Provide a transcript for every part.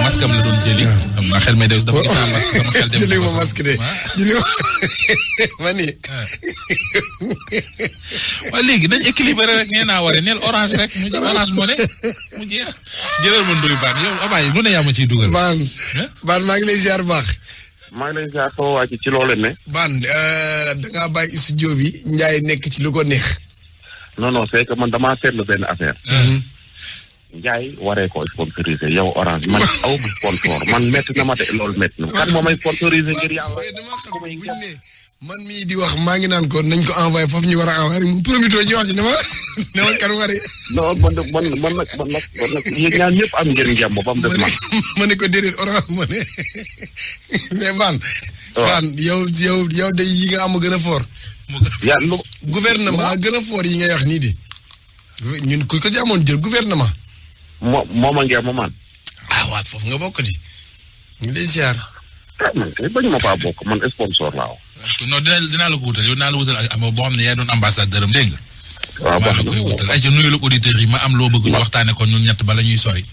masque am la doon jëli. am na xel may def dafa gis naa masque sama xel dem. jëli ma masque de jëli ma ni. waaw léegi dañ équilibré rek nee naa waree neel orange rek mu orange moo ne mu jeex jëlal ma ndoy baan yow abaay lu ne yaa ma ciy dugal. baan maa ngi lay ziar baax. maa ngi lay ziar sama waa ci loole ne. baan da ngaa bàyyi studio bi Ndiaye nekk ci lu ko neex. non c'est que man damaa seetlu benn affaire. Ndiaye waree ko sponsorisé yow orange man aw bu sponsor man métti na ma de loolu métti na kan moo may sponsorisé ngir yàlla. dama xam buñ ne man mii di wax maa ngi naan ko nañ ko envoyé foofu ñu war a envoyé mu profité ñu wax ci ne ma kan waree. non man nag yéen ñaar ñëpp am ngeen ngemb ba mu des man. ma ne ko déedéet orange ma ne mais baan. baan yow de yi nga am gën a fort. yàlla gouvernement gën a fort yi ngay wax nii di. ñun ku ko jàmmoon jël gouvernement. moo ma ngeem man. waaw foofu nga bokk di. ñu lay ziar. man kay bañu ma faa bokk man sponsor laa wax. non dinaa la ko wutal yow dinaa la wutal am boo xam ne yaa doon ambassadeur am dégg nga. waaw baax na koy wutal ay ca nuyu la auditeurs yi ma am loo bëgg ñu waxtaane ko ñun ñett bala ñuy sori.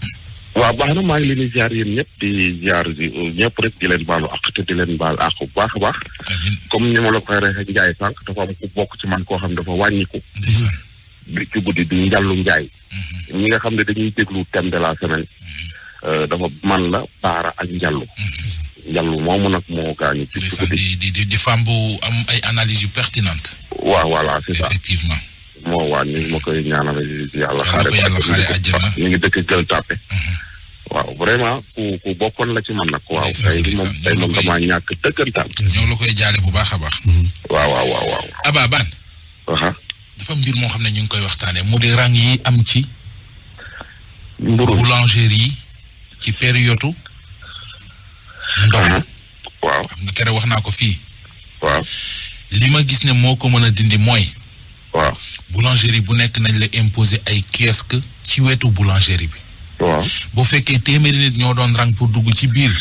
waaw baax na maa ngi leen di ziar yéen ñëpp di ziar ñëpp rek di leen baalu àq te di leen baal àq bu baax a baax. comme ni ma la koy waxee Ndiaye sànq dafa am ku bokk ci man koo xam dafa wàññiku. bi ci guddi di Njallu Ndiaye. ñi nga xam ne dañuy déglu thème de la semaine. dafa man la Baara ak Njallu. Njallu moomu nag moo gaañu. di femme bu am ay analyses yu pertinentes. waaw voilà c'est ça effectivement. moo wàññi ma koy ñaanal yàlla xaare àjjana ñu ngi dëkk Gueule Tapée. waaw vraiment ku bokkoon la ci man nag. waaw tey moom damaa ñàkk dëggantaan. ñoo la koy jaale bu baax a baax. waaw. Aba Ban. dafa mbir moo xam ne ñu ngi koy waxtaanee mu di rang yi am ci. mburu boulangerie yi ci période ndox. waaw xam nga kere wax naa ko fii. waaw li ma gis ne moo ko mën a dindi mooy. waaw boulangerie bu nekk nañ la imposer ay kiosque ci wetu boulangerie bi. waaw bu fekkee téeméeri nit ñoo doon rang pour dugg ci biir.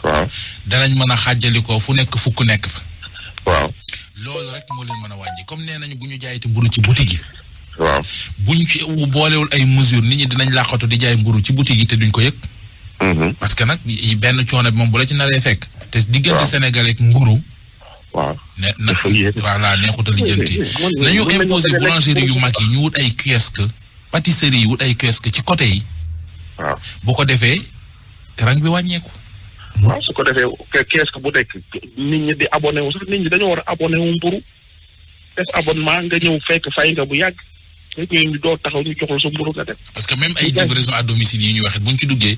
waaw danañ mën a xàjjali ko fu nekk fukk nekk fa. waaw loolu rek moo leen mën a wàññi comme nee nañu bu ñu jaayati mburu ci boutique yi. waaw buñ ci boolewul ay mesures nit ñi dinañ làqatu di jaay mburu ci boutique yi te duñ ko yëg. parce que nag benn coono bi moom bu la ci naree fekk. te diggante Sénégal ak mburu. waaw voilà neexut a lijjanti. nañu imposer boulangerie yu mag yi ñu wut ay kiosque pâtisserie yi wut ay kiosque ci côté yi. waaw bu ko defee rang bi wàññeeku. waaw su ko defee kiosque bu nekk nit ñi di abonné wu sax nit ñi dañoo war a abonné wu mburu def abonnement nga ñëw fekk fay nga bu yàgg rek ñu doo taxaw ñu jox la sa mburu nga def. parce que même ay livraison à domicile yi ñu waxee buñ ci duggee.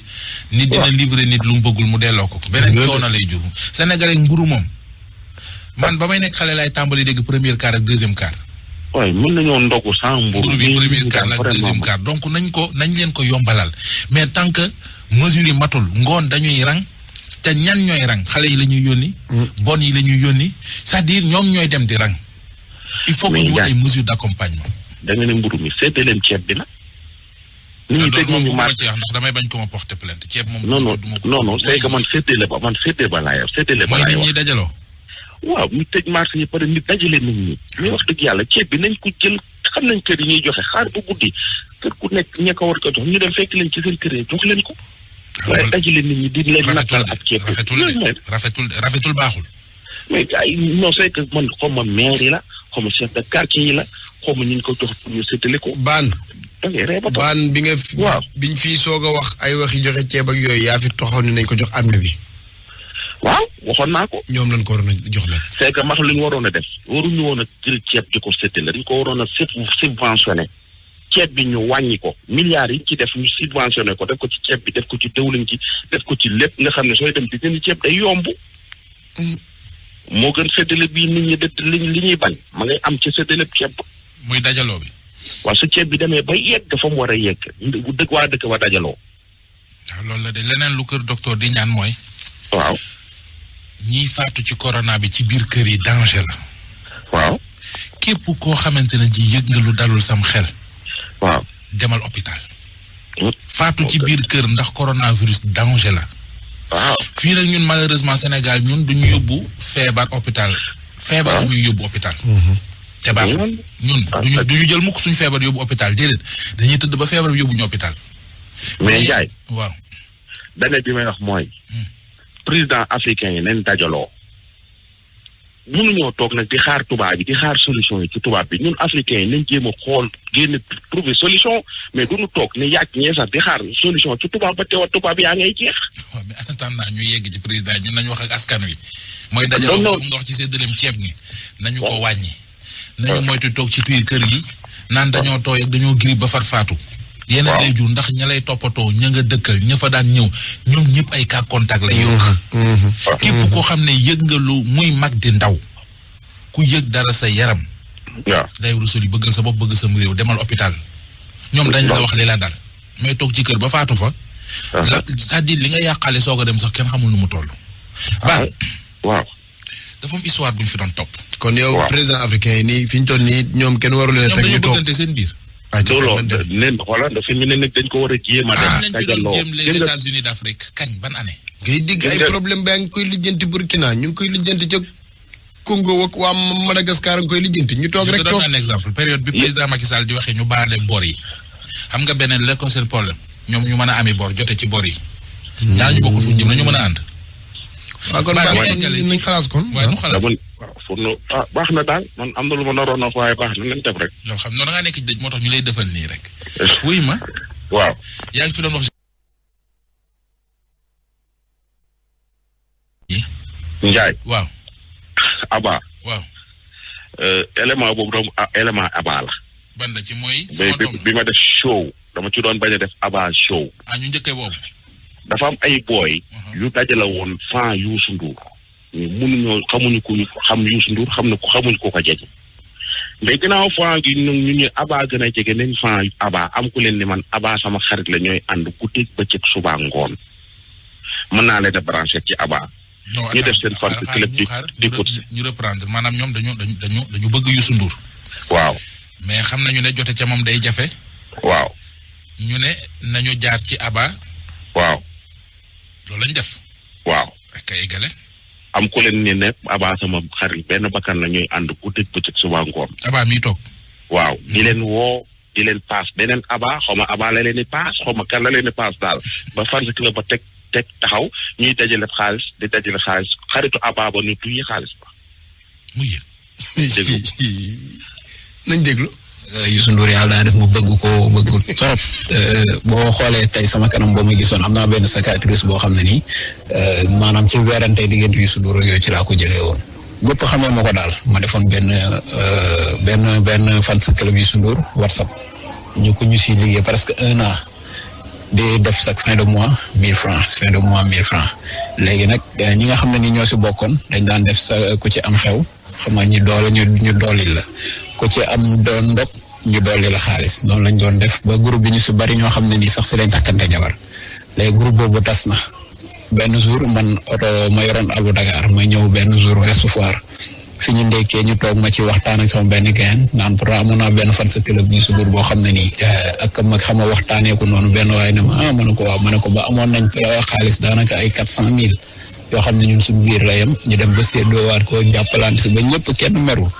nit dina livrer nit lu mu bëggul mu delloo ko. beneen coono lay jur. Sénégalais mburu moom man ba may nekk xale laay tàmbali dégg premier quart ak deuxième quart. waaye mën nañoo ndogu sans mburu bi premier quart ak deuxième quart donc nañ leen ko yombalal mais tant que mesures yi matul ngoon dañuy rang te ñan ñooy rang xale yi la ñuy yónni. bon yi la ñuy yónni c'est-à-dire ñoom ñooy dem di rang. il faut que ñu wut ay mesures d'accompagnement. da nga ne mburu mi seetee leen ceeb bi nag. nit ñi teg nañu marché ndax damay bañ ko ma porter plainte ceeb moom. non c'est que man seetee ba laa yor seetee ba laa yor. mooy nit ñi dajaloo. waaw ñu tëj marché yi pare nit dajale nit ñi. mais wax dëgg yàlla ceeb bi nañ ko jël xam nañ kër yi ñuy joxe xaar bu guddi kër ku nekk ña ko war ko jox ñu dem fekk leen ci seen kër yi jox leen ko. waaye dajale nit ñi di leen nattal ak ceeb bi rafetul baaxul. mais ay non c'est que man xaw ma maire yi la xaw ma chef de quartier yi la xaw ma ñu ngi ko jox pour ñu séddale ko. baan bi nga. waaw biñ fii soog a wax ay waxi joxe ceeb ak yooyu yaa fi toxoon ni nañ ko jox armée bi. waaw waxoon naa ko. ñoom lañ ko waroon a jox leen. c'est que max li ñu waroon a def waruñu woon a jël ceeb di ko séddale dañ ko waroon a subventionné ceeb bi ñu wàññi ko milliards yi ci def ñu subventionné ko def ko ci ceeb bi def ko ci dëwlin ci def ko ci lépp nga xam ne sooy dem di jënd ceeb day yomb. moo gën séddale bii nit ñi def li ñuy bañ ma ngay am ci séddale ceeb. muy dajaloo bi. waaw su ceeb bi demee ba yegg fa mu war a yegg bu dëkk waa dëkk wa dajaloo. waaw loolu la de leneen lu kër docteur di ñaan mooy. waaw. ñiy faatu ci corona bi ci biir kër yi danger la. waaw. képp koo xamante ne ji yëg nga lu dalul sam xel. waaw. demal hôpital. faatu ci biir kër ndax coronavirus danger la. waaw. fii nag ñun malheureusement Sénégal ñun duñu yóbbu feebar hôpital. feebar ñuy yóbbu hôpital. te baax ñun duñu jël mukk suñu feebar yóbbu hôpital déedéet dañuy tëdd ba feebar bi yóbbu ñu hôpital. mais Ndiaye. waaw. beneen bi may wax mooy président africain yi nañ dajaloo mënuñoo toog nag di xaar tubaab bi di xaar solution yi ci tubaab bi ñun africains yi nañ jéem a xool génn trouver solution mais duñu toog ne yàgg ñee sax di xaar solution ci tubaab ba teewal tubaab yaa ngay jeex. waaw mais en attendant ñu yegg ci président ñun nañu wax ak askan wi. mooy dajaloo bu ndox ci séddaleem ceeb gi. nañu ko wàññi. nañu moytu toog ci biir kër yi. naan dañoo tooy ak dañoo grippe ba far faatu. yeneen lay jur ndax ña lay toppatoo ña nga dëkkal ña fa daan ñëw ñoom ñëpp ay cas contact lay yokk. képp koo xam ne yëg nga lu muy mag di ndaw ku yëg dara sa yaram. waaw day rusuli bëggal sa bopp bëgg sa réew demal hôpital. ñoom dañ la wax li la dal mais toog ci kër ba faatu fa. la c'est-à-dire li nga yàqale soog a dem sax kenn xamul nu mu toll. waaw. dafa am histoire bu ñu fi doon topp. kon yow président africain yi nii fi ñu toll nii ñoom kenn waru leen teg ñu toog bëggante seen biir. looloo nen xoolal dafa ñu ne nag dañ ko war a jéem a dem. nañ fi doon jéem les États-Unis d'Afrique kañ ban année. ngay digg ay problème ba ngi koy lijjanti Burkina ñu ngi koy lijjanti ca Congo ak waa Madagascar nga koy lijjanti ñu toog rek toog. un exemple période bi président Macky Sall di waxee ñu baale bor yi. xam nga beneen la ko seen problème ñoom ñu mën a ami bor jote ci bor yi. ñaar ñu bokkul fu ñu jëm nañu mën a ànd. waaw kon nañ xalaas kon. waaye nu xalaas baax na daal man am na lu ma naroon a waaye baax na nañ def rek. loolu xam noonu da ngaa nekk ci dëj moo tax ñu lay defal nii rek. wuy ma. waaw. yaa ngi fi doon wax. Njaay. waaw. Aba. waaw. élément boobu doom élément Aba la. ban la ci mooy. bi ma def show dama ci doon bañ a def Aba show. ñu njëkkee boobu. dafa am ay booy. yu dajale woon fan Youssou Ndour. mënuñoo xamuñu ko xam Youssou Ndour xamuñu ko ko jege. mais ginnaaw fan gi ñu Aba gën a jege nañ fan Aba am ku leen ni man Aba sama xarit la ñooy ànd guddeeg bëccëg suba ngoon mën naa leen a branché ci Aba. ñu def seen fan club di ñu reprendre maanaam ñoom dañu bëgg Youssou Ndour. waaw. mais xam nañu ne jote ca moom day jafe. waaw. ñu ne nañu jaar ci Aba. waaw. loolu lañ def. waaw. ak ay gale. am ku leen ni ne Aba sama xarit benn bakkan la ñuy ànd guddeeg bëccëg suba ngoon. Aba mi toog. waaw di leen woo di leen paas beneen Aba xaw ma Aba la leen di paas xaw ma kan la leen di paas daal ba fan club ba teg taxaw ñuy dajale xaalis di dajale xaalis xaritu Aba ba ñu tuyi xaalis ba. mu yéen. déglu nañ déglu. Youssou Ndour yàlla daa def mu bëgg trop boo xoolee tey sama kanam boo ma gisoon am naa benn cicatrice boo xam ne nii maanaam ci weerante diggante Youssou Ndour yooyu ci laa ko jëlee woon ñëpp xamee ma ko daal ma defoon benn fan sa club Youssou Ndour WhatsApp ñu si liggéey presque 1 an di def chaque fin de mois 1000 francs léegi nag ñi nga xam ne ni ñoo si bokkoon dañ daan def sa ku ci am xew xam nga ñu dolli la ku ci am doon ndog ñu dolli la xaalis noonu lañ doon def ba groupe bi ñu si bari ñoo xam ne nii sax si lañ takkante jabar léegi groupe boobu tas na benn jour man oto ma yoroon Albu Dakar ma ñëw benn jour Ouest Foire fi ñu ndekkee ñu toog ma ci waxtaan ak sama benn gain naan pourtant amoon naa benn fan sa club bi su boo xam ne nii ak ma xama waxtaanee ko noonu benn waaye ne ma ma ne ko waaw ma ne ko ba amoon nañ xaalis daanaka ay 400,000 yoo xam ne ñun suñu biir la yem ñu dem ba séddoowaat ko jàppalante si ba ñëpp kenn merul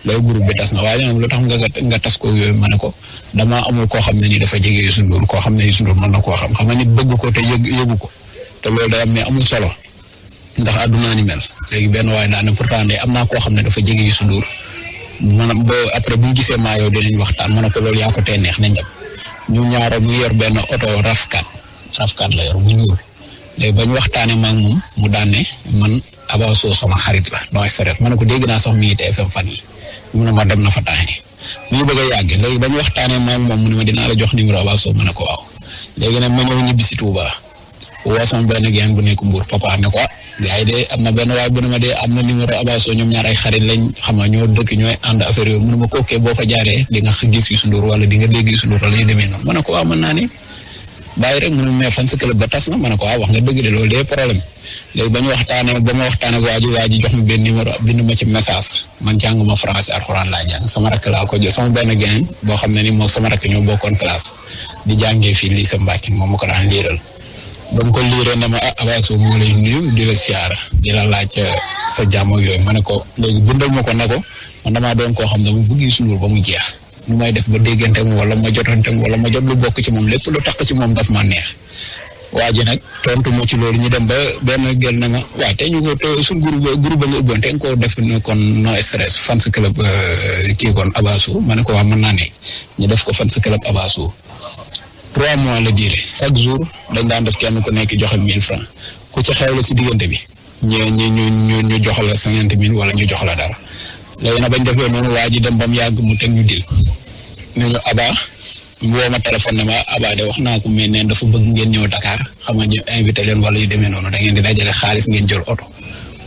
lay groupe bi tas na waaye ñoom lu tax nga tas ko yooyu ma ne ko damaa amul koo xam ne ni dafa jege Youssou Ndour koo xam ne Youssou Ndour mën na koo xam nga nit bëgg ko te yëgu ko te loolu day am mais amul solo ndax àdduna ni mel léegi benn waaye daane pourtant de am naa koo xam ne dafa jege Youssou Ndour maanaam ba après bu ñu gisee maa yow dinañ waxtaan ma ne ko loolu yaa ko tee neex nañ dem ñu ñaaro mu yor benn oto rafkat la yor bu ñuul léegi ba ñu waxtaanee ma ak moom mu daan ne man Aba Sow sama xarit la nooy saret ma ne ko dégg naa sax mi ngi TFM fan yi mu ne ma dem na fa temps mu ngi bëgg a yàgg léegi ba ñu waxtaanee ma ak moom mu ne ma dinaa la jox numéro Aba Sow ma ne ko waaw léegi nag ma ñëw ñibbi si Touba woo sama benn geen bu nekk Mbour papa ne ko gars yi de am na benn waay bu ne ma de am na numéro Aba Sow ñoom ñaar ay xarit lañ xam nga ñoo dëkk ñooy ànd affaire yooyu mu ne ma kookee boo fa jaaree di nga gis Youssou Ndour wala di nga dégg Youssou Ndour wala ñu demee noonu ma ne ko waaw mën naa ni bàyyi rek mu ne mais fan sa club ba tas na ma ne ko waaw wax nga dëgg de loolu de problème léegi ba ma waxtaanee waa ji jox ma benn numéro bind ma ci message man jànguma français alxuraan laa jàng sama rakk laa ko jox sama benn gain boo xam ne ni moom sama rakk ñoo bokkoon classe di jàngee fii lii sa Mbàkke moom ma ko daan liiral ba mu ko liiree ne ma Aba Sow moo lay nuyu di la siyaara di la laaj sa jàmm ak yooyu ma ne ko léegi bindal ma ko ne ko man damaa doon koo xam ne mu bëgg Youssou Ndour ba mu jeex nu may def ba déggante mu wala ma jotante mu wala ma jot lu bokk ci moom lépp lu tax ci moom daf ma neex waa ji nag tontu ma ci loolu ñu dem ba benn gel na ma waaye te ñu ko suñ groupe ba nga ubboon te nga ko def kon no stress fans club kii kon Abassou ma ne ko waa mën naa ne ñu def ko fans club Abassou 3 mois la durée chaque jour dañ daan def kenn ku nekk joxe 1000 francs ku ci xewle si diggante bi ñu jox la 50 000 wala ñu jox la dara léegi nag bañ defee noonu waa ji dem ba mu yàgg mu teg ñu dil ne ñu Aba woo ma téléphone ne ma Aba de wax naa ko mais neen dafa bëgg ngeen ñëw Dakar xam nga ñu invité leen wala yu demee noonu da ngeen di dajale xaalis ngeen jël oto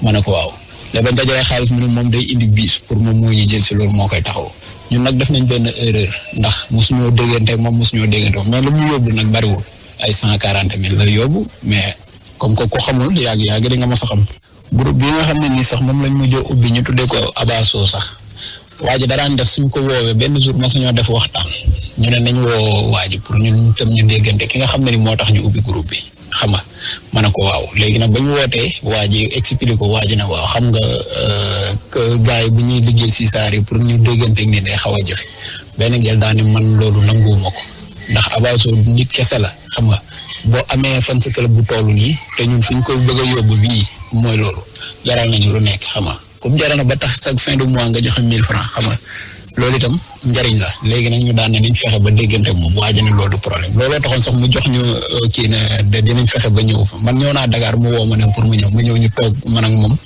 ma ne ko waaw léegi bañ dajalee xaalis mu ne moom day indi bis pour moom moo ñu jël si loolu moo koy taxaw ñun nag def nañ benn erreur ndax mosuñoo déggante ak moom mosuñoo déggante mais lu mu yóbbu nag bariwul ay 140 000 la yóbbu mais comme que ko xamul yàgg di nga mos a xam. groupe bi nga xam ne nii sax moom lañ mujjee ubbi ñu tuddee ko Abassou sax waa ji daraan def suñ ko woowee benn jour ma suñoo def waxtaan ñu ne nañ woo waa ji pour ñun tam ñu déggante ki nga xam ne ni moo tax ñu ubbi groupe bi xam nga ma ne ko waaw léegi nag ba ñu wootee waa ji expliqué ko waa ji ne waaw xam nga gars yi bu ñuy liggéey si saar yi pour ñu déggante ni day xaw a jafe benn gel daal ne man loolu nanguwuma ko ndax Abassou nit kese la xam nga boo amee fan sa club bu toll nii te ñun fu ñu ko bëgg a yóbbu bii mooy loolu jaral nañu lu nekk xam nga comme jaral na ba tax chaque fin de mois nga joxe 1000 francs xam nga loolu itam njariñ la léegi nag ñu daan ne nañ fexe ba déggante moom waaj na loolu du problème looloo taxoon sax mu jox ñu kii ne de dinañ fexe ba ñëw fa man ñëw naa Dakar mu woo ma ne pour mu ñëw ñu toog man ak moom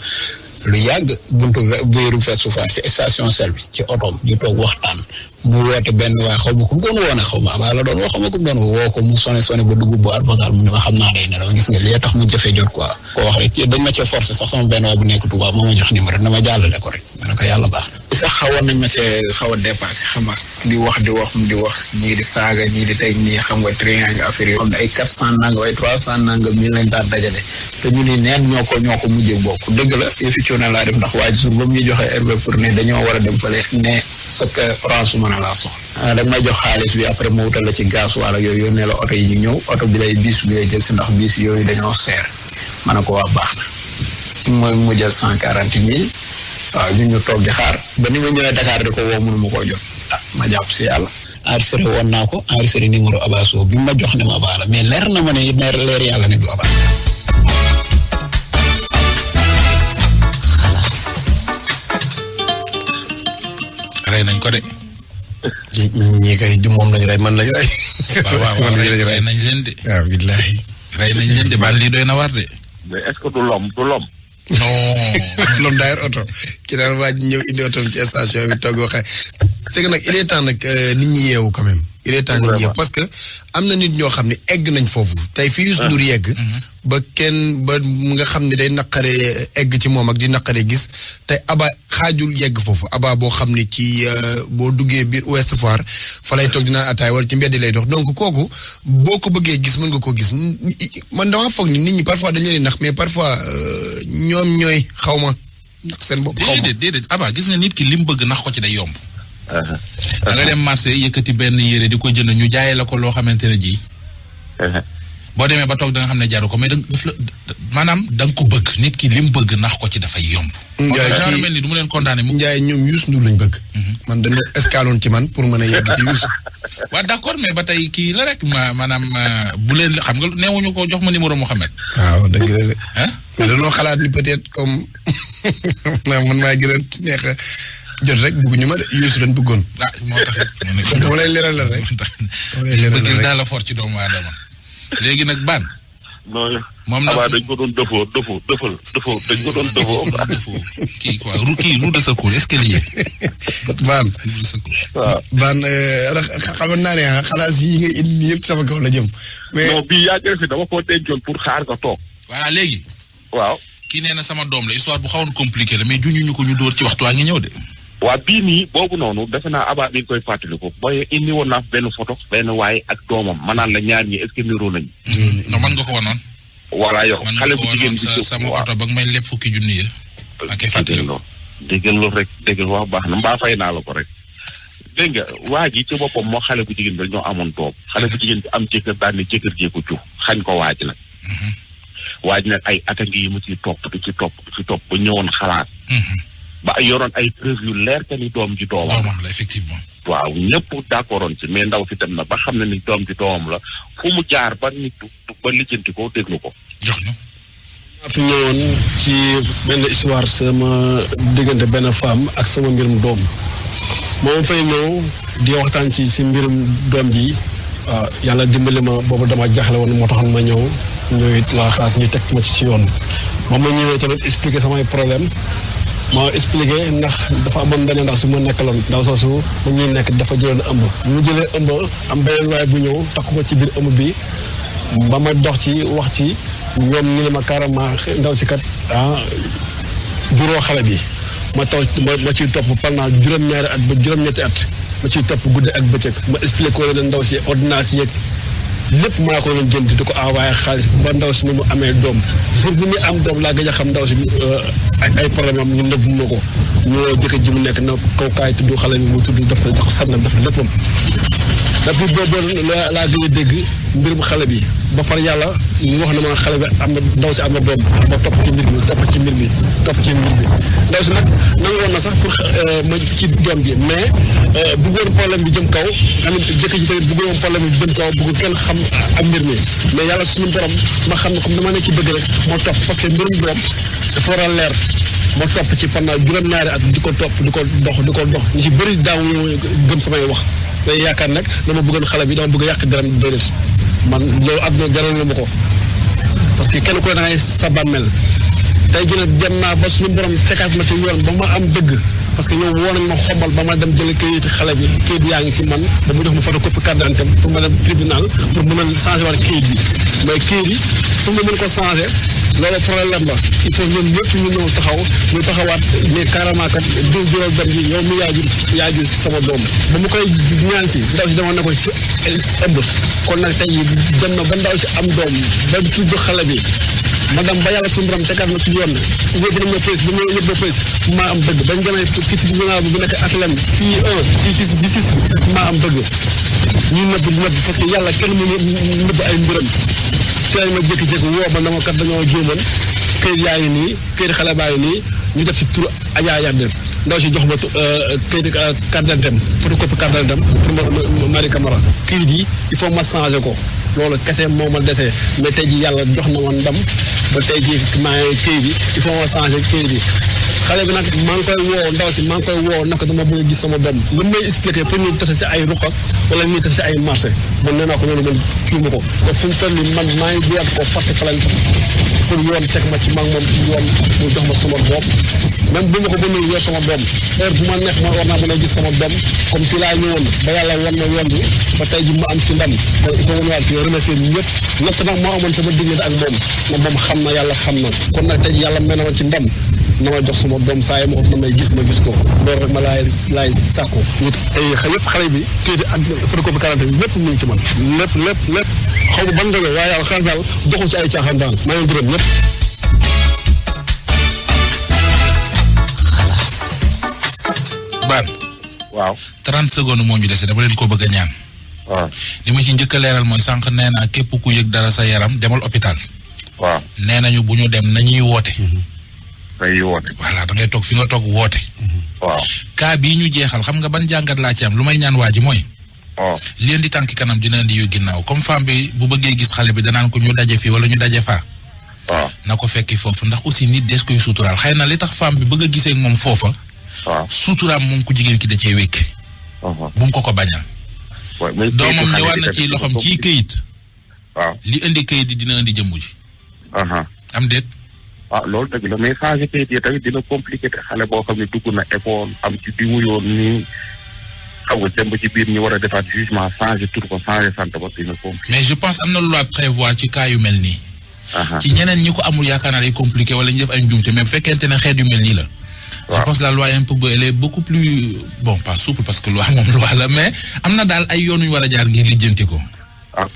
lu yàgg buntu biiru feesu fa ci station sel bi ci otoom ñu toog waxtaan mu woote benn waaye xaw ma ku mu doon woone xaw ma Aba la doon woo xaw ma ku mu doon woo ko mu sone ba dugg bu vocal mu ne ma xam naa day nelaw gis nga li tax mu jafe jot quoi ko wax rek dañ ma cee forcé sax sama benn waay bu nekk Touba moo ma jox numéro dama jàllale ko rek ma ne ko yàlla baax na sax xawoon nañ ma cee xaw a dépassé xam nga di wax ñii di saaga ñii di teg nii xam nga triangle affaire yi xam ne ay 400 nanga ay 300 nanga mi lañ daan dajale te ñu ni neen ñoo ko mujjee bokk dëgg la yëfi coono laa def ndax waa ji jour ba mu ñu joxee herbe pour ne dañoo war a dem fële ne sa orange mën a laa soxla da may jox xaalis bi après ma wutal la ci gaz wala yooyu yónnee la oto yi ñu ñëw oto bi lay bis bi lay jël si ndax bis yooyu dañoo seer ma ne ko waa baax na mooy mu jël 140 000 waaw ñu toog di xaar ba ni ma ñëwee Dakar di ko woo mënu ma koo jot ma jàpp si yàlla enregistré woon naa ko enregistré numéro Abassou bi ma jox ne ma Aba la mais leer na ma ne leer yàlla ne du Aba. rey nañ ko de. ñii kay moom lañu rey man lañu rey. waaw rey nañ leen de. waaw billaahi. rey nañ leen de baal lii doy na war de. mais est-ce que du lom. non. lom daayar oto ki daan waaj ñëw indi oto ci station bi toog waxee c'est que nag il est temps nag nit ñi yeewu quand même. il est temps nit ñi yeewu parce que am na nit ñoo xam ne egg nañ foofu tey fi Youssou Ndour yegg. ba nga xam ne day naqare egg ci moom ak di naqare gis tey Aba xaajul yegg foofu Aba boo xam ne ci boo duggee biir Ouest Foire fa lay toog dinaa ataay wala ci mbedd lay dox donc kooku boo ko bëggee gis mën nga ko gis man dama foog ni nit ñi parfois dañ leen di nax mais parfois ñoom ñooy xaw ma nax seen bopp. xaw ma déedéet Aba gis nga nit ki li mu bëgg nax ko ci day yomb. da nga dem marché yëkkati benn yére di ko jënd ñu jaayee la ko loo xamante ne ji. boo demee ba toog da nga xam ne jaru ko mais daf la maanaam da nga ko bëgg nit ki li mu bëgg nax ko ci dafay yomb. Ndiaye genre mel ni du mu leen condamné mu. Ndiaye ñoom Youssou Ndour lañ bëgg. man dañoo escaloon ci man pour mën a yegg ci Youssou. waaw d'accord mais ba tey kii la rek maanaam bu leen xam nga neewuñu ko jox ma numéro Mouhamed. waaw dëgg la de. mais dañoo xalaat ni peut-être comme man maa gën a neex a jot rek bëgguñu ma de Youssou lañ bëggoon. moo taxit. dama lay leeralal rek. bëgg daal la fort ci doomu aadama. léegi nag baan. non moom na dañ ko doon defoo dañ ko doon defoo. kii quoi roue de secours escalier. baan roue de secours. waaw baan xamoon naa ne xalaas yi nga indi yëpp sama kaw la jëm. mais non bii yaa ngi fi dama koo dencoon pour xaar nga toog. voilà léegi. waaw. kii nee na sama doom la histoire bu xawoon compliqué la mais juñuñu ko ñu dóor ci waxtu waa ngi ñëw de. waa bii nii boobu noonu defe naa Aba bi nga koy fàttaliku booy indi woon naa benn photo benn waaye ak doomam ma naan la ñaar ñi est-ce que niroo nañu. non man nga ko wanoon. voilà yow xale bu jigéen bi sama oto ba nga may lépp fukki junni yi. ak fàttaliku déggal loolu rek déggal wax baax na mbaa fay naa la ko rek. dégg nga waa ji ci boppam moo xale bu jigéen bi ñoo amoon doom xale bu jigéen bi am jëkkër daan ne jëkkër jee ko jur xañ ko waaj nag. waaj nag ay at a ngi yi mu ciy topp di ci topp ba ñëwoon xalaat. ba yoroon ay preuve yu leer que ni doom ji doomam la effectivement. waaw ñëpp d'accordoon ci mais ndaw si dem na ba xam ne ni doom ji doomam la fu mu jaar ba nit ba lijjanti ko déglu ko. jox ñu. maa fi ñëwoon ci benn histoire sama diggante benn femme ak sama mbirum doom moom fay ñëw di waxtaan ci si mbirum doom ji waaw yàlla dimbali ma boobu dama jaaxle woon moo taxoon ma ñëw it la xaas ñu teg ma ci yoon moom ma ñëwee tamit expliquer samay problème ma expliqué ndax dafa amoon benn ndax su ma nekkaloon ndaw soosu mu ñuy nekk dafa jëloon ëmb mu jëlee ëmb am beneen waay bu ñëw takk ko ci biir ëmb bi ba ma dox ci wax ci ñoom ñu ne ma carrément ndaw si kat juróo xale bi ma taw ma ciy topp pendant juróom-ñaari at ba juróom-ñetti at ma ciy topp guddi ak bëccëg ma expliqué ko leen ndaw si ordonnance yeeg lépp maa ko doon jënd di ko envoyé xaalis ba ndaw si ni mu amee doom jour bi muy am doom laa gëj a xam ndaw si ay problème am ñu nëbb ma ko ñoo jëkkër ji mu nekk na kaw kaay tudd xale bi mu tudd dafa jox sànnam dafa léppam depuis boobu laa gëj a dégg mbirum xale bi ba far yàlla ñu wax na ma xale bi am na ndaw si am na doom ma topp ci mbir mi ndaw si nag nangoon na sax pour ma ci doom bi mais bëggoon problème bi jëm kaw xam jëkkër ji tamit bëggoon problème bi jëm kaw bëgg kenn xam ak mbir mi mais yàlla suñu borom ma xam ne comme dama ne ci bëgg rek moo topp parce que mbirum doom dafa war a leer moo topp ci pendant juróom-ñaari at di ko topp di ko dox ñu ci bëri daaw gëm samay wax day yaakaar nag dama bëggoon xale bi dama bëgg yàq deram déedéet man loolu àdduna jaral na ma ko parce que kenn koy da ngay sa bàmmeel tey jii nag dem naa ba suñu borom fekkaat ma ci yoon ba ma am dëgg parce que ñoom woo nañ ma xombal ba ma dem jëlee këyit xale bi këyit yaa ngi ci man ba mu jox ma photocopie carte d'identité pour ma dem tribunal pour mën a changer waat këyit bi mais këyit yi pour ma mën ko changer loolu problème la il faut ñoom ñëpp ñu ñëw taxawaat mais carrément kat diw juróom benn bi yow mi yaa jur sama doom ba mu koy ñaan si ndaw si dama ne ko ci ëmb kon nag tey dem na ba ndaw si am doom ba tudd xale bi ma dem ba yàlla suñu borom tegaat ma ci yoon yóbbu nañ ma police ba ñëw yóbbu ma police maa am dëgg bañ demee ci tribunal bi bu nekk HLM fii ci maa am dëgg ñu nëbb parce que yàlla kenn mu nëbb ay mbiram ci lañ ma jékki-jékki woo ba dama kat dañoo juumoon këyit yaa ngi nii këyit xale baa ngi nii ñu def ci tur Adja Yade ndaw si jox ma këyit carte d'identité photocopie carte d'identité pour Marie Camara këyit yi il faut ma changer ko loolu kese moo ma desee mais tey jii yàlla jox na ma ndam ba tey jii maa ngi këyit bi il faut ma changer këyit bi xale bi nag maa ngi koy woo ndaw si maa ngi koy woo naka dama bëgg a gis sama doom lu may expliqué pour ñu tase ci ay ruq wala ñuy tase ci ay marché man nee naa ko noonu man kii ma ko te fu mu toll nii man maa ngi jéem ko fàtte plainte pour yoon teg ma ci mag moom ci yoon mu jox ma sama doom même bu ma ko mënul yor sama doom heure bu ma neex ma war naa mën a gis sama doom comme ci laa ñëwoon ba yàlla wan ma yoon bi ba tey ji ma am ci ndam kon il faut ma ñëwaat ci remercier ñëpp ñett nag moo amoon sama diggante ak moom xam na yàlla xam na kon nag tey ji yàlla mel na ma ci ndam na ma jox sama doom saa yi ma ut na may gis ma gis ko loolu rek ma laay sàkku nit ay yëpp xale bi kii di ak photocopie carte bi lépp mu ngi ci man lépp xaw ma ban doge waaye yàlla xaalis daal doxul ci ay caaxaan daal maa ngi gërëm ñëpp Ban waaw 30 secondes moo ñu dese dama leen ko bëgg a ñaan waaw li ma ci njëkk a leeral mooy sànq nee naa képp ku yëg dara sa yaram demal hôpital waaw nee nañu bu ñu dem nañuy woote day woote voilà da ngay toog fi nga toog woote waaw cas bii ñu jeexal xam nga ban jàngat laa ci am lu may ñaan waa ji mooy waaw li leen di tànki kanam dina leen di yu ginnaaw comme femme bi bu bëggee gis xale bi danaan ko ñu daje fii wala ñu daje faa waaw na ko fekki foofu ndax aussi nit des koy suturaal xëy na li tax femme bi bëgg a gisee ak moom foofa waaw suturaam moom ku jigéen ki da cee wékk bu mu ko bañal doomam ñëwaat na ci loxoom ci këyit waaw li indi këyit yi dina indi jëmmu ji am déet loolu dëgg la mais changé kayit yi tamit dina compliqué te xale boo xam ne dugg na école am ci di wuyoon nii xaw nga dem ba ci biir ñu war a defaat jugement changé tur ko changé sant ba dina compliqué. mais je pense am na lu la prévoir ci cas yu mel nii. ci ñeneen ñi ko amul yaakaar naa day compliqué wala ñu def ay njuumte mais bu fekkente ne xeet yu mel nii la. je pense la loi un peu elle est beaucoup plus bon pas souple parce que loi moom loi la mais am na daal ay yoon yu war a jaar ngir lijjanti ko.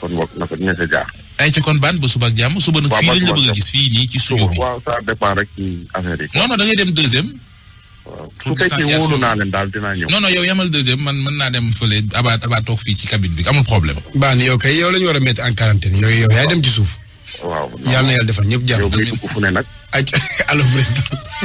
kon boog na ko dina sa jaar. ay ci kon ban ba suba ak jàmm suba nag fii lañ la bëgg a gis fii nii ci studio bi. waaw ça dépend rek ci affaire yi. non da ngay dem deuxième. waaw su fekkee wóolu naa leen daal dinaa ñëw. non yow yamal deuxième man mën naa dem fële aba toog fii ci cabine bi amul problème. baan yow kay yow la ñu war a mettre en quarantaine yow yaay dem ci suuf. waaw yàlla na yàlla defal ñëpp jàmm. yow muy dugg fu ne nag. allo président.